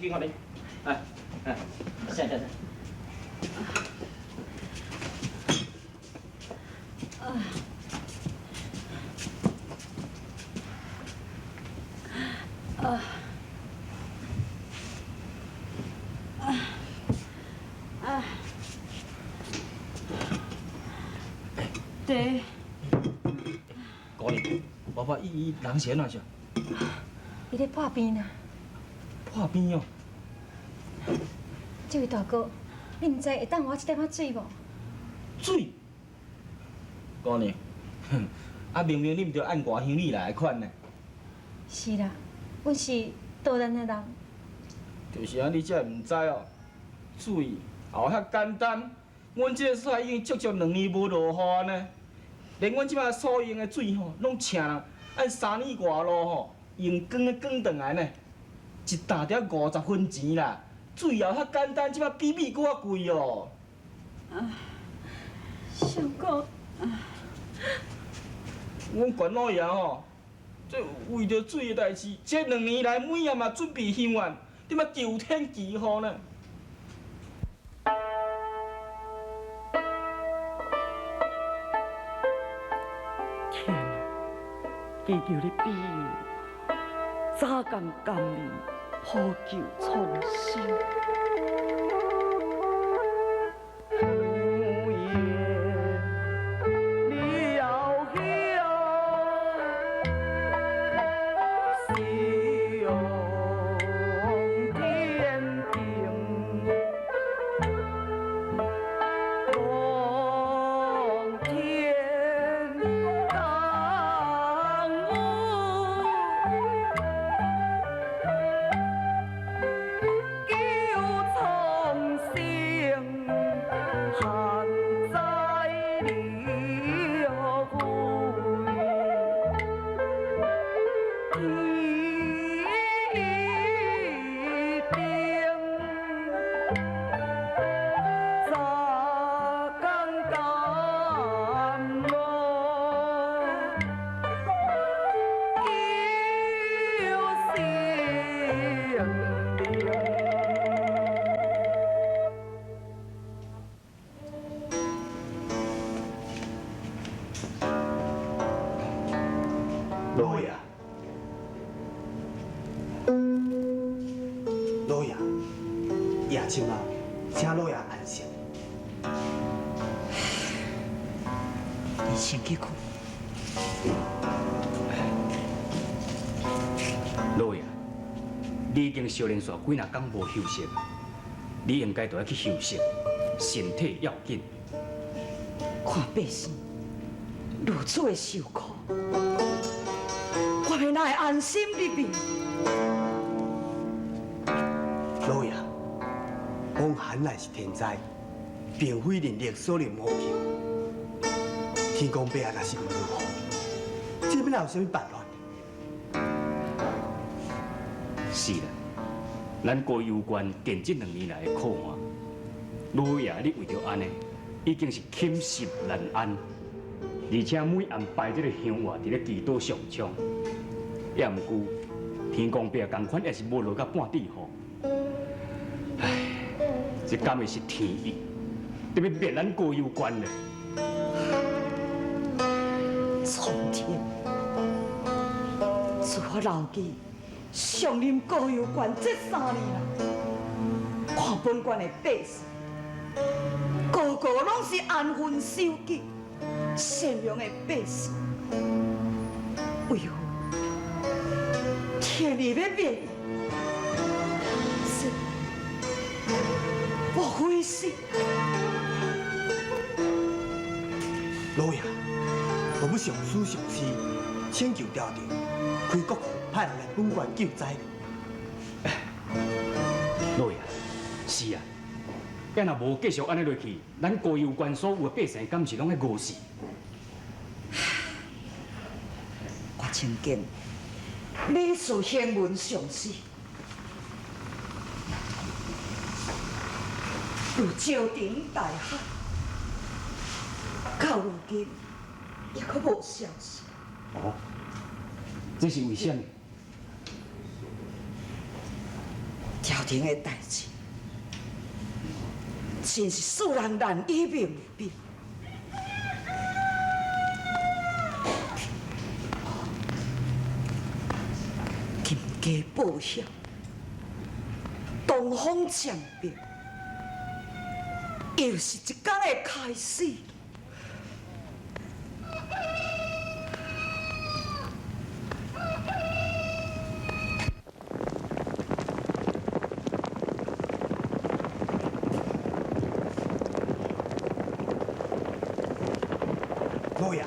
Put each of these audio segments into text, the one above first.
間予你。來，來，請請請。對。姑娘，爸爸伊伊人是按怎啥？伊咧破病啊！破病哦。這位大哥，你毋知會當予我一點仔水無？水？姑娘，哼，啊明明你毋著按外鄉里來的款呢？是啦，阮是道南的人。就是按呢，你才會毋知哦。水也有遐簡單，阮這个所在已經足足2年無落雨呢，連阮這擺所用的水吼，攏請人按3里外路吼，用扛的扛轉來呢，一擔著愛50分錢啦。水也有遐簡單，這擺比米閣較貴哦。啊，相公。阮關老爺吼，這為著水的代誌，這2年來每夜嘛準備香願，點仔求天祈雨呢？天啊，祈求你庇佑，早共甘霖，普救蒼生。老爺，老爺，夜深啊，請老爺安息。你先去睏。老爺，你已經相連續幾若工無休息，你應該著愛去休息，身體要緊。看百姓如此的受苦，我欲哪會安心入眠？老爺，風寒乃是天災，並非人力所能謀求。天公伯啊，若是毋落雨，這欲哪有啥物辦法？是啦，咱高邮縣近這2年來的苦旱，老爺你為著按呢，已經是寢食難安，而且每暗拜這個香活佇咧祈禱上蒼，也毋過天公伯仝款也是無落甲半滴雨。唉，這敢會是天意，欲滅咱高郵縣咧？蒼天，自我老記上任高郵縣這3年來，看本縣的百姓，個個攏是安分守己、善良的百姓，為何天意欲滅？這莫非是？老爺，我欲上書上司，請求朝廷開國庫派人來本縣救災。老爺，是啊，咱若無繼續按呢落去，咱高郵縣所有的百姓，敢是攏愛餓死？我親見李嗣顯文上司，如石沉大海，到如今猶閣無消息。哦，這是為啥物？朝廷的代志，真是使人难以明白。金家报晓，东方渐白，又是一天的开始。老爷，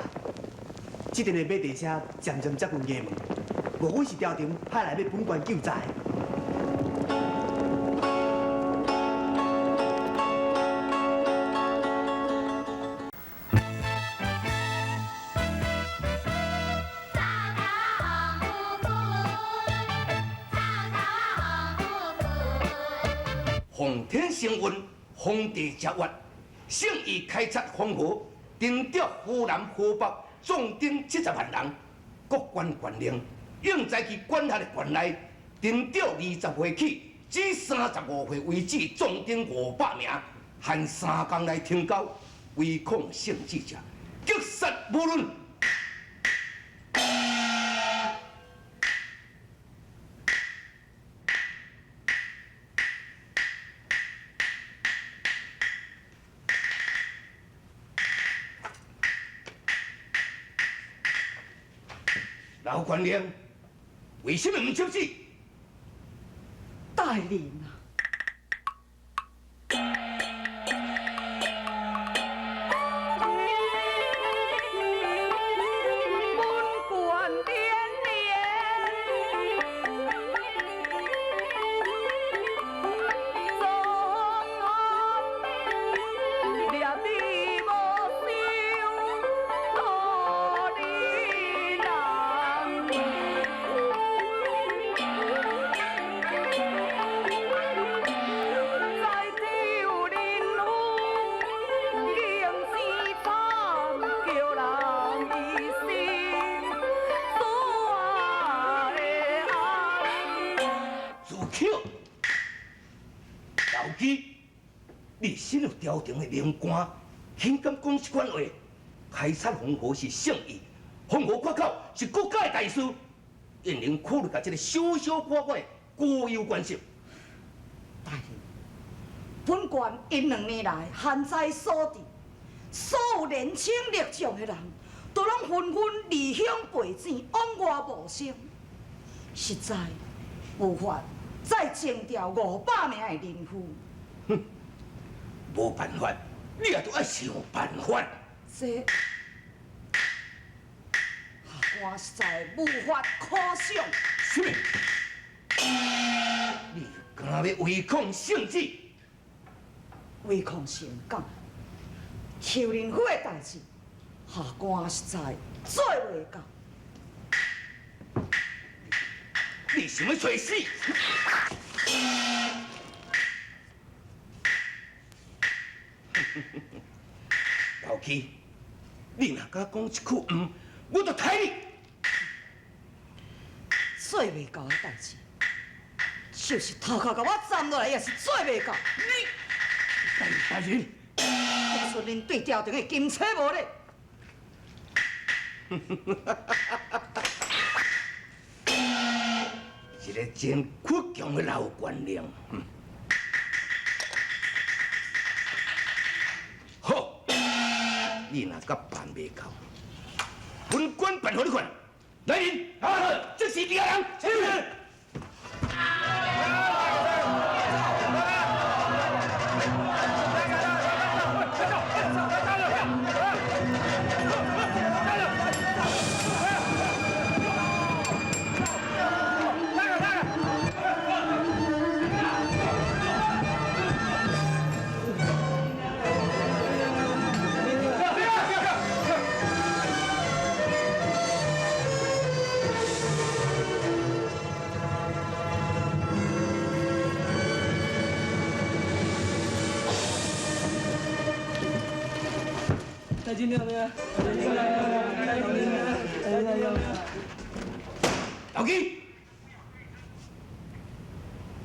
这阵的马蹄声渐渐接近衙门，无非是朝廷派来欲本县救灾。奉天承运，皇帝诏曰：圣意开凿黄河，征调河南、河北壮丁70万人，各县县令应在其管辖的县内，征调20岁起至35岁为止壮丁500名，限三工来呈交，唯恐圣旨者，格杀无论。老县令，为什么毋接旨？大人啊！朝廷的灵官，岂敢讲这款话？开采黄河是圣意，黄河决口是国家的大事，应能考虑共这个小小可可的高邮关系。大人，本县因两年来旱灾所致，所有年轻力壮的人都拢纷纷离乡背井，往外谋生，实在无法再征调500名的人夫。哼，无办法，你也著爱想办法。这下官实在无法可想。什么？你敢欲违抗圣旨？违抗圣旨，邱仁府的代志，下官实在做袂到。你想欲揣死？老七，你若敢讲一句毋，我就刣你！做袂到的代志，就是头壳共我斩落来，也是做袂到。你，大人，讲出恁对朝廷的金车无咧？一个真倔强的老县令。好，你若阁办袂到，本官办予你看。来人，这是掠人。是。老七，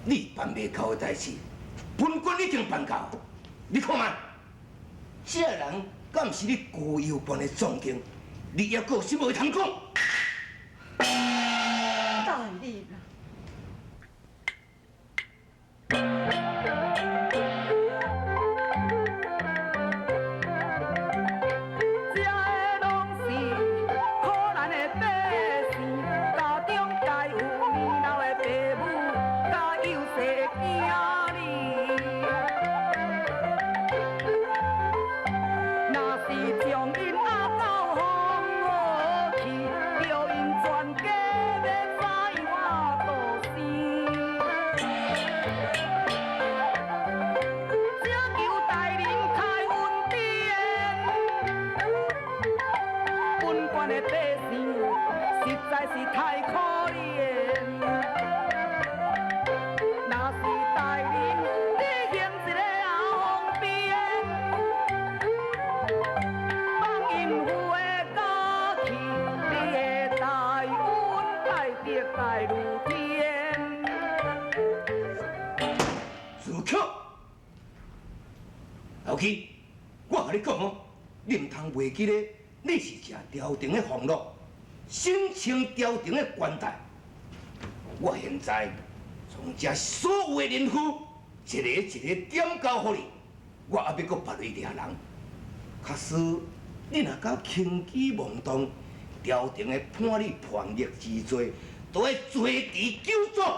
你辦袂到的代誌，本官已經辦到。你看覓，這人敢是你高邮縣的壯丁？你猶閣有啥物話通講？大人老七，我共你講哦，你毋通袂記咧，你是食朝廷的俸祿，身穿朝廷的冠帶。我現在從這所有的人夫，一个一个點交予你，我猶欲閣別類掠人。假使你若敢輕舉妄動，朝廷會判你叛逆之罪，都會坐佇糾座。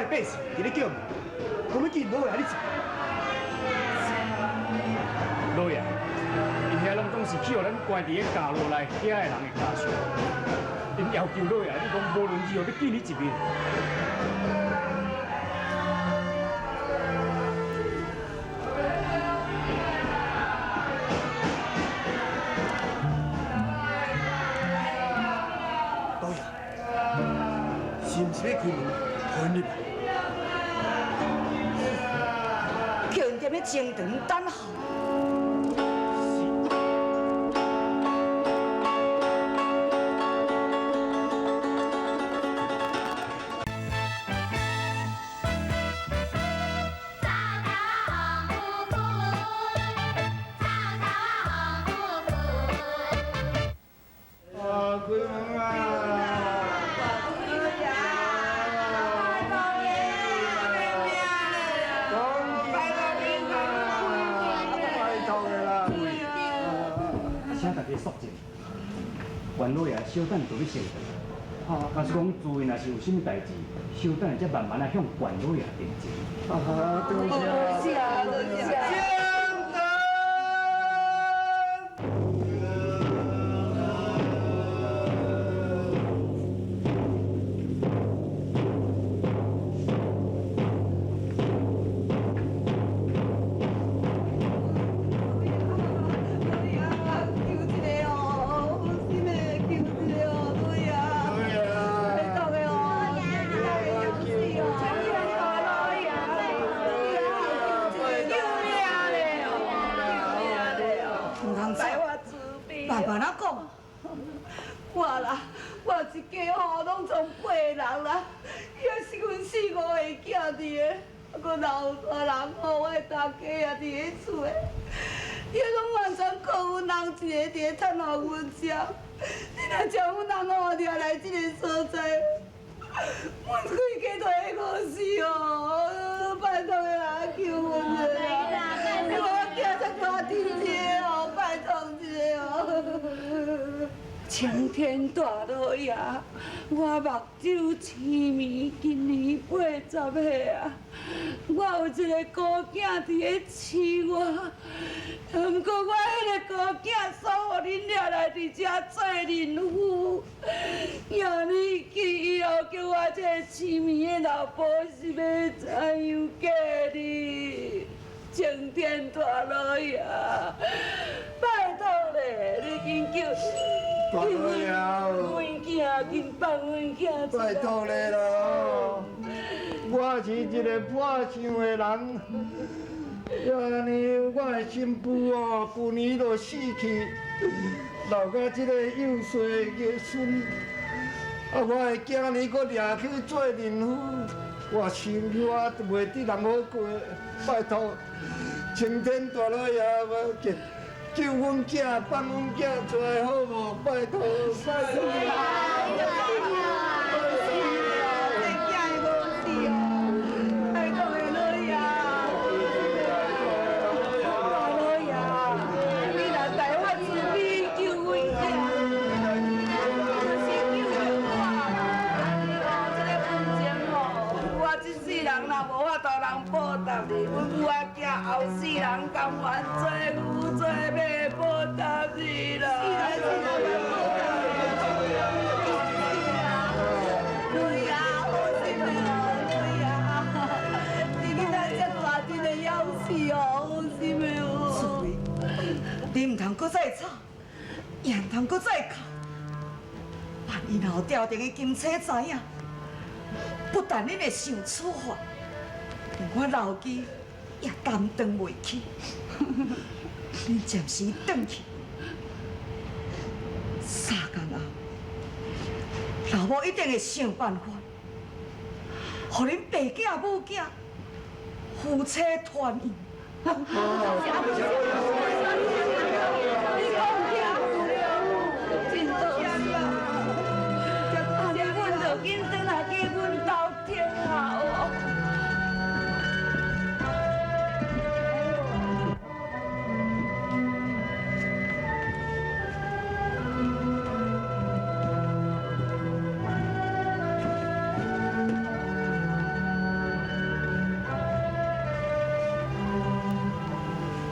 百姓佇咧叫，講欲見老爺你走。老爺，𪜶遐攏總是去予咱關佇咧監牢內遐的人的家屬，𪜶要求老爺你講無論如何欲見你一面。老爺，是毋是欲開門予𪜶入來？叫𪜶踮咧前堂等候。袁老爺小等就欲升堂，假使講諸位若是有啥物代誌，小等下才慢慢仔向袁老爺禀奏。啊，多謝，多謝。伫个，啊，阁老大人吼，我的大家也伫咧厝的，伊拢完全靠阮翁一个伫咧趁予阮食。你若将阮翁吼掠来这个所在，阮规家都会饿死哦！拜托你啦，救阮一下啦！我囝才大阵这哦，拜托一下哦！青天大老爷，我目睭青眉，今年80岁啊！我有一个姑囝伫咧饲我，毋过我彼个姑囝煞予恁掠来伫遮做妊妇，赢你去以后，叫我这个青眉的老婆是欲怎样过日？青天大老爷，拜托咧，你紧救！大老爷，阮囝紧放阮囝出来！拜托你咯，我是一个破相的人，按呢我的新妇哦，旧年就死去，留甲这个幼细的孙，啊，我的囝儿阁掠去做妊妇，我心我都袂得人好过，拜托，青天大老爷，救救阮囝，放阮囝出来好无？拜托，拜托。拜托的老爷，大老爷，你若大发慈悲救阮囝，就是救着我啦。这个恩情吼，我这世人若无法度人报答你，阮母仔囝后世人甘愿做牛做马报答你啦。老爷，好心的哦，老爷，你囡仔这大阵的枵死哦，好心的哦。淑慧，你毋通阁再吵，也毋通阁再哭。万一若予朝廷的钦差知影，不但恁会受处罚，连我老鸡也担当袂起。恁暂时转去，3工后，老母一定会想办法，予恁爸囝母囝夫妻团圆。你讲听有了，真多谢啊！按呢，阮就紧转来去阮兜听候哦。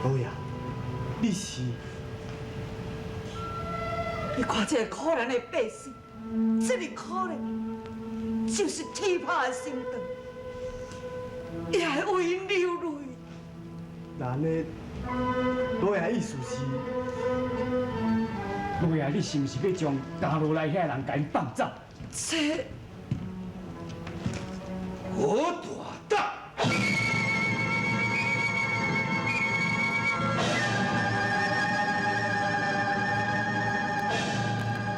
老爷，你是？你看这个可怜的百姓，这么可怜，就是铁打的心肠，也会为𪜶流泪。那按呢，老爷意思是？老爷，你是毋是欲将加落来遐人共𪜶放走？这好大胆！